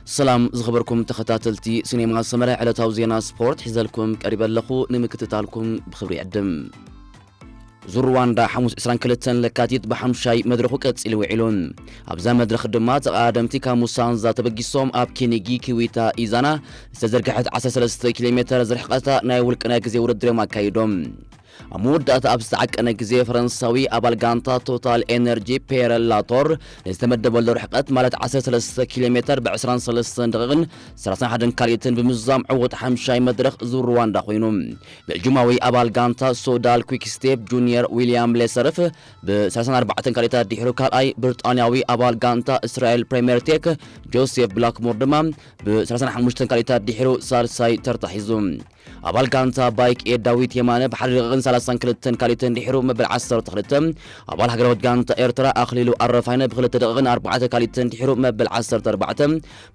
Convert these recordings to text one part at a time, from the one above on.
ሰላም ዝኸበርኩም ተኸታተልቲ ሲኔማ ሰመረ፣ ዕለታዊ ዜና ስፖርት ሒዘልኩም ቀሪበ ኣለኹ። ንምክትታልኩም ብኽብሪ ይዕድም። ዙር ሩዋንዳ ሓሙስ ዕስራን ክልተን ለካቲት ብሓምሻይ መድረኹ ቀጺሉ ውዒሉ። ኣብዛ መድረኽ ድማ ተቐዳደምቲ ካብ ሙሳንዛ ተበጊሶም ኣብ ኪኒጊ ክዊታ ኢዛና ዝተዘርግሐት ዓሰርተ ሰለስተ ኪሎ ሜተር ዝርሕቐታ ናይ ውልቂ ናይ ግዜ ውድድር እዮም ኣካይዶም። ኣብ መወዳእታ ኣብ ዝተዓቀነ ግዜ ፈረንሳዊ ኣባል ጋንታ ቶታል ኤነርጂ ፔረ ላቶር ንዝተመደበሉ ርሕቀት ማለት ዓሰርተ ሰለስተ ኪሎ ሜተር ብ ዕስራን ሰለስተን ደቂቕን ሰላሳን ሓደን ካልኢትን ብምዝዛም ዕዉት ሓምሻይ መድረኽ ዙር ሩዋንዳ ኮይኑ። ቤልጁማዊ ኣባል ጋንታ ሶዳል ኩክ ስቴፕ ጁኒየር ዊልያም ሌሰርፍ ብ ሰላሳን ኣርባዕተን ካልኢታት ድሕሩ ካልኣይ፣ ብሪጣንያዊ ኣባል ጋንታ እስራኤል ፕሬምየር ቴክ ጆሴፍ ብላክሞር ድማ ብ ሰላሳን ሓሙሽተን ካልኢታት ድሕሩ ሳልሳይ ተርታ ሒዙ። ኣባል ጋንታ ባይክ ኤድ ዳዊት የማነ ብሓደ ደቂቕን ሰላሳን ክልተን ካልኢትን ድሕሩ መበል ዓሰርተ ክልተ፣ ኣባል ሃገራዊት ጋንታ ኤርትራ ኣኽሊሉ ኣረፋይነ ብክልተ ደቂቕን ኣርባዕተ ካልኢትን ድሕሩ መበል ዓሰርተ ኣርባዕተ፣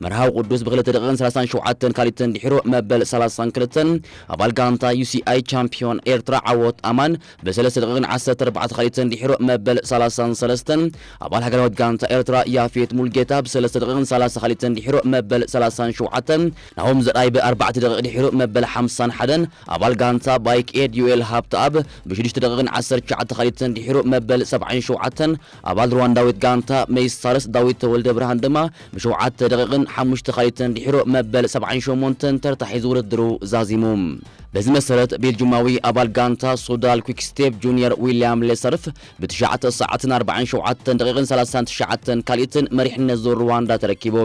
መርሃዊ ቅዱስ ብክልተ ደቂቕን ሰላሳን ሸውዓተን ካልኢትን ድሕሩ መበል ሰላሳን ክልተን፣ ኣባል ጋንታ ዩ ሲ ኣይ ቻምፒዮን ኤርትራ ዓወት ኣማን ብሰለስተ ደቂቕን ዓሰርተ ኣርባዕተ ካልኢትን ድሕሩ መበል ሰላሳን ሰለስተን፣ ኣባል ሃገራዊት ጋንታ ኤርትራ ያፌት ሙልጌታ ብሰለስተ ደቂቕን ሰላሳ ካልኢትን ድሕሩ መበል ሰላሳን ሸውዓተን፣ ናሆም ዘርኣይ ብኣርባዕተ ደቂቕ ድሕሩ መበል ሓምሳን ሓደን፣ ኣባል ጋንታ ባይክ ኤድ ዩኤል ሃብተኣብ ብሽዱሽተ ደቂቕን ዓሰርተ ትሽዓተ ካልኢትን ድሕሩ መበል ሰብዓን ሸውዓተን፣ ኣባል ሩዋንዳዊት ጋንታ መይሳርስ ዳዊት ተወልደ ብርሃን ድማ ብሸውዓተ ደቂቕን ሓሙሽተ ካልኢትን ድሕሩ መበል ሰብዓን ሸሞንተን ተርታ ሒዙ ውድድሩ ዛዚሙ። በዚ መሰረት ቤልጁማዊ ኣባል ጋንታ ሶዳል ኩክ ስቴፕ ጁኒየር ዊልያም ሌሰርፍ ብትሽዓተ ሰዓትን ኣርባዓን ሸውዓተን ደቂቕን ሰላሳን ትሽዓተን ካልኢትን መሪሕነት ዙር ሩዋንዳ ተረኪቡ።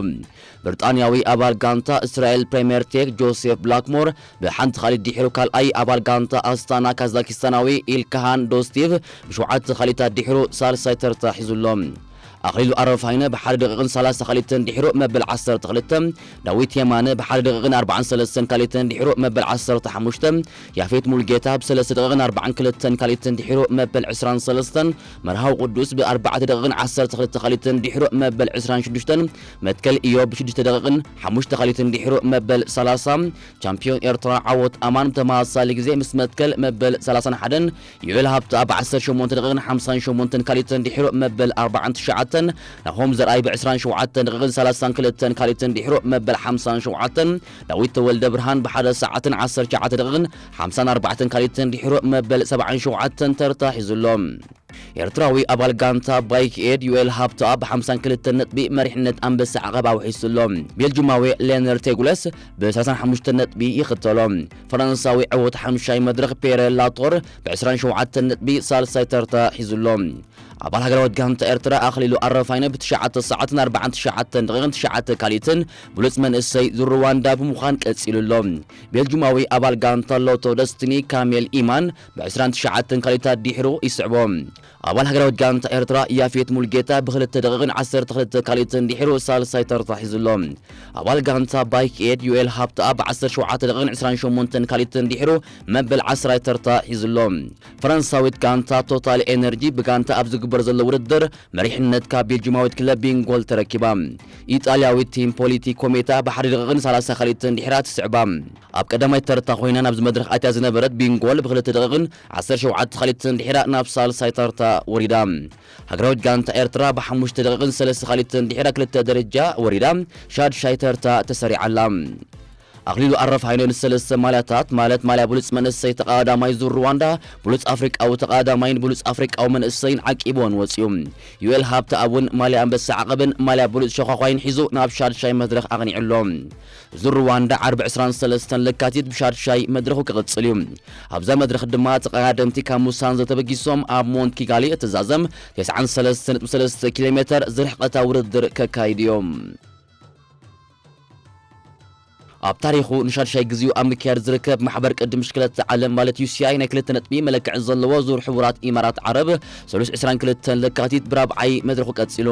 ብሪጣንያዊ ኣባል ጋንታ እስራኤል ፕሬምየር ቴክ ጆሴፍ ብላክሞር ብሓንቲ ካልኢት ድሕሩ ካልኣይ፣ ኣባል ጋንታ ኣስታና ካዛኪስታናዊ ኢልካሃን ዶስቲቭ ብሸውዓተ ካልኢታት ድሕሩ ሳልሳይ ተርታ ሒዙ ኣሎ። ኣኽሊሉ ኣረፋይነ ብሓደ ደቂቕን ሰላሳ ካልኢትን ድሕሩ መበል ዓሰርተ ክልተ፣ ዳዊት የማነ ብሓደ ደቂቕን ኣርባዓን ሰለስተን ካልኢትን ድሕሩ መበል ዓሰርተ ሓሙሽተ፣ ያፌት ሙልጌታ ብሰለስተ ደቂቕን ኣርባዓን ክልተን ካልኢትን ድሕሩ መበል ዕስራን ሰለስተን፣ መርሃዊ ቅዱስ ብኣርባዕተ ደቂቕን ዓሰርተ ክልተ ካልኢትን ድሕሩ መበል ዕስራን ሽዱሽተን፣ መትከል ኢዮብ ብሽዱሽተ ደቂቕን ሓሙሽተ ካልኢትን ድሕሩ መበል ሰላሳ፣ ቻምፒዮን ኤርትራ ዓወት ኣማን ብተመሳሳሊ ግዜ ምስ መትከል መበል ሰላሳን ሓደን፣ ዩኤል ሃብተኣብ ዓሰርተ ሸሞንተ ደቂቕን ሓምሳን ሸሞንተን ካልኢትን ድሕሩ መበል ኣርባዓን ትሽዓተን፣ ናሆም ዘርኣይ ብዕስራን ሸውዓተን ደቂቕን ሰላሳን ክልተን ካልኢትን ድሕሩ መበል ሓምሳን ሸውዓተን፣ ዳዊት ተወልደ ብርሃን ብሓደ ሰዓትን ዓሰርተ ትሽዓተ ደቂቕን ሓምሳን ኣርባዕተን ካልኢትን ድሕሩ መበል ሰብዓን ሸውዓተን ተርታ ሒዙ ኣሎ። ኤርትራዊ ኣባል ጋንታ ባይክ ኤድ ዩኤል ሃብተኣብ ብሓምሳን ክልተን ነጥቢ መሪሕነት ኣንበሳ ዓቐብ ኣውሒሱ ኣሎ። ቤልጁማዊ ሌነር ቴጉለስ ብሰላሳን ሓሙሽተን ነጥቢ ይኽተሎ። ፈረንሳዊ ዕዉት ሓምሻይ መድረኽ ፔረ ላቶር ብዕስራን ሸውዓተን ነጥቢ ሳልሳይ ተርታ ሒዙ ኣሎ። ኣባል ሃገራዊት ጋንታ ኤርትራ ኣኽሊሉ ኣረፋይነ ብትሽዓተ ሰዓትን ኣርባዓን ትሽዓተን ደቂቕን ትሽዓተ ካልኢትን ብሉጽ መንእሰይ ዙር ሩዋንዳ ብምዃን ቀጺሉ ኣሎ። ቤልጁማዊ ኣባል ጋንታ ሎቶ ደስትኒ ካሜል ኢማን ብዕስራን ትሽዓተን ካልኢታት ድሕሩ ይስዕቦ። ኣባል ሃገራዊት ጋንታ ኤርትራ ያፌት ሙልጌታ ብክልተ ደቂቕን ዓሰርተ ክልተ ካልኢትን ድሕሩ ሳልሳይ ተርታ ሒዙ ኣሎ። ኣባል ጋንታ ባይክ ኤድ ዩኤል ሃብተኣብ ብዓሰርተ ሸውዓተ ደቂቕን ዕስራን ሸሞንተን ካልኢትን ድሕሩ መበል ዓስራይ ተርታ ሒዙ ኣሎ። ፈረንሳዊት ጋንታ ቶታል ኤነርጂ ብጋንታ ኣብ ዝግበር ዘሎ ውድድር መሪሕነት ካብ ቤልጅማዊት ክለብ ቢንጎል ተረኪባ። ኢጣልያዊት ቲም ፖሊቲ ኮሜታ ብሓደ ደቂቕን ሰላሳ ካልኢትን ድሕራ ትስዕባ። ኣብ ቀዳማይ ተርታ ኮይና ናብዚ መድረኽ ኣትያ ዝነበረት ቢንጎል ብክልተ ደቂቕን ዓሰርተ ሸውዓተ ካልኢትን ድሕራ ናብ ሳልሳይ ተርታ ወሪዳ። ሃገራዊት ጋንታ ኤርትራ ብሓሙሽተ ደቂቕን ሰለስተ ካልኢትን ድሕራ ክልተ ደረጃ ወሪዳ ሻድሻይ ተርታ ተሰሪዓ ኣላ። ኣኽሊሉ ኣረፋይነ ንሰለስተ ማልያታት ማለት ማልያ ብሉጽ መንእሰይ ተቐዳዳማይ ዙር ሩዋንዳ፣ ብሉጽ ኣፍሪቃዊ ተቐዳዳማይን ብሉጽ ኣፍሪቃዊ መንእሰይን ዓቂብዎን ወጺኡ። ዩኤል ሃብተኣብ እውን ማልያ ኣንበሳ ዓቐብን ማልያ ብሉጽ ሸዃዃይን ሒዙ ናብ ሻድሻይ መድረኽ ኣቕኒዑ ኣሎ። ዙር ሩዋንዳ ዓርቢ ዕስራን ሰለስተን ለካቲት ብሻድሻይ መድረኹ ክቕጽል እዩ። ኣብዛ መድረኽ ድማ ተቐዳደምቲ ካብ ሙሳንዘ ተበጊሶም ኣብ ሞንት ኪጋሊ እትዛዘም ተስዓን ሰለስተን ነጥቢ ሰለስተ ኪሎ ሜተር ዝርሕቐታ ውድድር ከካይዱ እዮም። ኣብ ታሪኹ ንሻድሻይ ግዜኡ ኣብ ምክያድ ዝርከብ ማሕበር ቅድም ብሽክለታ ዓለም ማለት ዩ ሲ ኣይ ናይ ክልተ ነጥቢ መለክዒ ዘለዎ ዙር ሕቡራት ኢማራት ዓረብ ሰሉስ ዕስራን ክልተን ለካቲት ብራብዓይ መድረኹ ቀጺሉ።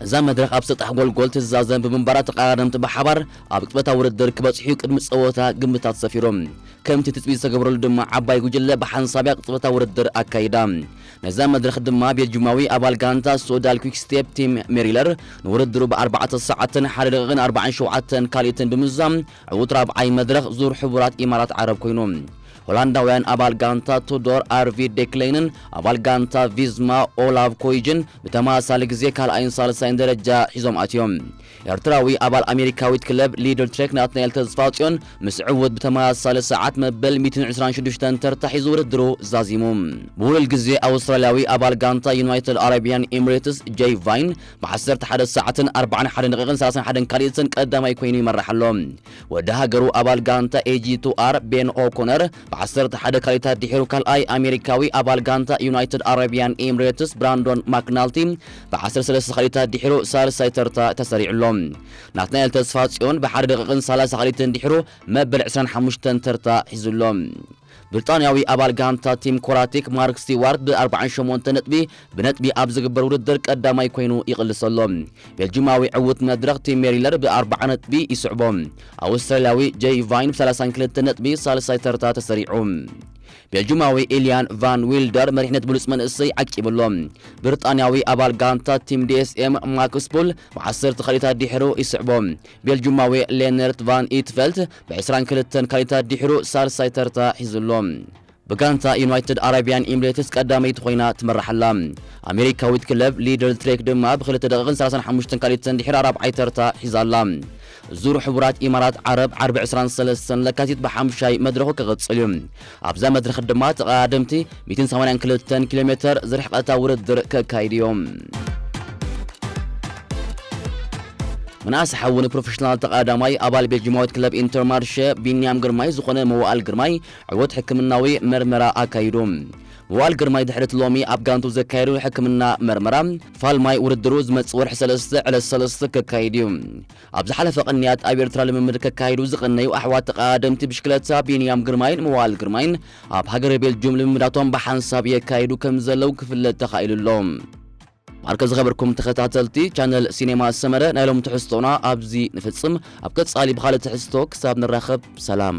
እዛ መድረኽ ኣብ ሰጣሕ ጎልጎል ትዛዘም ብምንባራ ተቐዳደምቲ ብሓባር ኣብ ቅጽበታዊ ውድድር ክበጽሑ ቅድሚ ጸወታ ግምታት ሰፊሩ። ከምቲ ትጽቢት ዝተገብረሉ ድማ ዓባይ ጉጅለ ብሓንሳብ እያ ቅጽበታዊ ውድድር ኣካይዳ። ነዛ መድረኽ ድማ ቤልጁማዊ ኣባል ጋንታ ሶዳል ኩክ ስቴፕ ቲም ሜሪለር ንውድድሩ ብኣርባዕተ ሰዓትን ሓደ ደቂቕን ኣርባዓን ሸውዓተን ካልኢትን ብምዝዛም ዕዉት ራብዓይ መድረኽ ዙር ሕቡራት ኢማራት ዓረብ ኮይኑ። ሆላንዳውያን ኣባል ጋንታ ቱዶር ኣርቪድ ዴክሌንን ኣባል ጋንታ ቪዝማ ኦላቭ ኮይጅን ብተመሳሳሊ ግዜ ካልኣይን ሳልሳይን ደረጃ ሒዞም ኣትዮም። ኤርትራዊ ኣባል ኣሜሪካዊት ክለብ ሊድል ትሬክ ናትናኤል ተስፋጽዮን ምስ ዕውት ብተመሳሳሊ ሰዓት መበል ሚእትን ዕስራን ሽዱሽተን ተርታ ሒዙ ውድድሩ ዛዚሙ። ብውዕል ግዜ ኣውስትራልያዊ ኣባል ጋንታ ዩናይትድ ኣረቢያን ኤምሬትስ ጄይ ቫይን ብ ዓሰርተ ሓደ ሰዓትን ኣርባዓን ሓደን ደቂቕን ሰላሳን ሓደን ካልኢትን ቀዳማይ ኮይኑ ይመርሕ ኣሎ። ወዲ ሃገሩ ኣባል ጋንታ ኤ ጂ ቱ ኣር ቤን ኦኮነር ብ ዓሰርተ ሓደ ካልኢታት ድሒሩ ካልኣይ ኣሜሪካዊ ኣባል ጋንታ ዩናይትድ ኣረቢያን ኤምሬትስ ብራንዶን ማክናልቲ ብ ዓሰርተ ሰለስተ ካልኢታት ድሒሩ ሳልሳይ ተርታ ተሰሪዑ ኣሎ። ናትናኤል ተስፋጽዮን ብሓደ ደቂቕን ሰላሳ ካልኢትን ድሒሩ መበል ዕስራን ሓሙሽተን ተርታ ሒዙ ኣሎ። ብሪጣንያዊ ኣባል ጋንታ ቲም ኮራቲክ ማርክ ስቲዋርት ብ ኣርባዓን ሸሞንተን ነጥቢ ብነጥቢ ኣብ ዝግበር ውድድር ቀዳማይ ኮይኑ ይቕልስ ኣሎ። ቤልጂማዊ ዕዉት መድረኽ ቲም ሜሪለር ብ ኣርባዓ ነጥቢ ይስዕቦ። ኣውስትራልያዊ ጄይ ቫይን ብ ሰላሳን ክልተን ነጥቢ ሳልሳይ ተርታ ተሰሪዑ። ቤልጂማዊ ኢልያን ቫን ዊልደር መሪሕነት ብሉጽ መንእሰይ ዓቂቡ ኣሎ። ብሪጣንያዊ ኣባል ጋንታ ቲም ዲ ኤስ ኤም ማክስ ፑል ብ ዓሰርተ ካልኢታት ድሒሩ ይስዕቦ። ቤልጂማዊ ሌነርት ቫን ኢትፈልት ብ ዕስራን ክልተን ካልኢታት ድሒሩ ሳልሳይ ተርታ ሒዙ ኣሎ። ብጋንታ ዩናይትድ ኣረቢያን ኤምሬትስ ቀዳመይቲ ኮይና ትመርሕ ኣላ። ኣሜሪካዊት ክለብ ሊድል ትሬክ ድማ ብክልተ ደቂቕን ሰላሳን ሓሙሽተን ካልኢትን ድሒራ ራብዓይ ተርታ ሒዛ ኣላ። ዙር ሕቡራት ኢማራት ዓረብ ዓርቢ ዕስራን ሰለስተን ለካቲት ብሓምሻይ መድረኹ ክቕጽል እዩ። ኣብዛ መድረኽ ድማ ተቐዳደምቲ ሚእትን ሰማንያን ክልተን ኪሎ ሜተር ዝርሕቐታ ውድድር ከካይዱ እዮም። ምንኣስ ሓዊ ንፕሮፌሽናል ተቐዳዳማይ ኣባል ቤልጂማዊት ክለብ ኢንተርማርሸ ቢንያም ግርማይ ዝኾነ መዋእል ግርማይ ዕወት ሕክምናዊ መርመራ ኣካይዱ። መዋእል ግርማይ ድሕሪ እቲ ሎሚ ኣብ ጋንቱ ዘካየዱ ሕክምና መርመራ፣ ፋልማይ ውድድሩ ዝመጽእ ወርሒ ሰለስተ ዕለት ሰለስተ ከካይድ እዩ። ኣብ ዝሓለፈ ቅንያት ኣብ ኤርትራ ልምምድ ከካይዱ ዝቐነዩ ኣሕዋት ተቐዳደምቲ ብሽክለታ ቢንያም ግርማይን መዋእል ግርማይን ኣብ ሃገረ ቤልጁም ልምምዳቶም ብሓንሳብ የካይዱ ከም ዘለዉ ክፍለጥ ተኻኢሉ ኣሎ። ማርከ ዝኸበርኩም ተኸታተልቲ ቻነል ሲኔማ ሰመረ፣ ናይ ሎም ትሕዝቶና ኣብዚ ንፍጽም። ኣብ ቀጻሊ ብኻልእ ትሕዝቶ ክሳብ ንራኸብ ሰላም።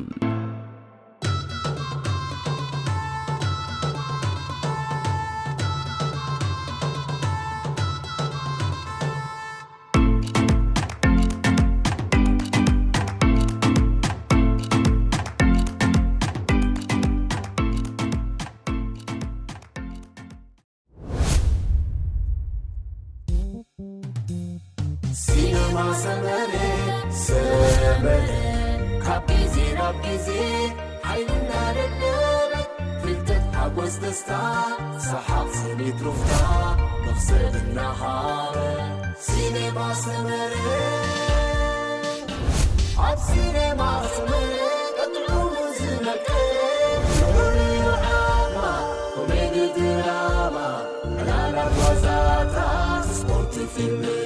ሲነማ ሰመረ፣ ሰመረ፣ ካብ ግዜ ናብ ግዜ ሓይልና ደለበ፣ ፍልጠት ሓጎስ ደስታ፣ ሰሓቕ ስኒት ሩፍታ፣ መኽሰብ እናሃረ። ሲነማ ሰመረ፣ ኣብ ሲነማ ሰመረ፣ ቀጥዑ ዝመቀረ፣ ርኡይ ዓማ፣ ኮሜዲ ድራማ፣ ዕላላት ዋዛታት፣ ስፖርት ፊልም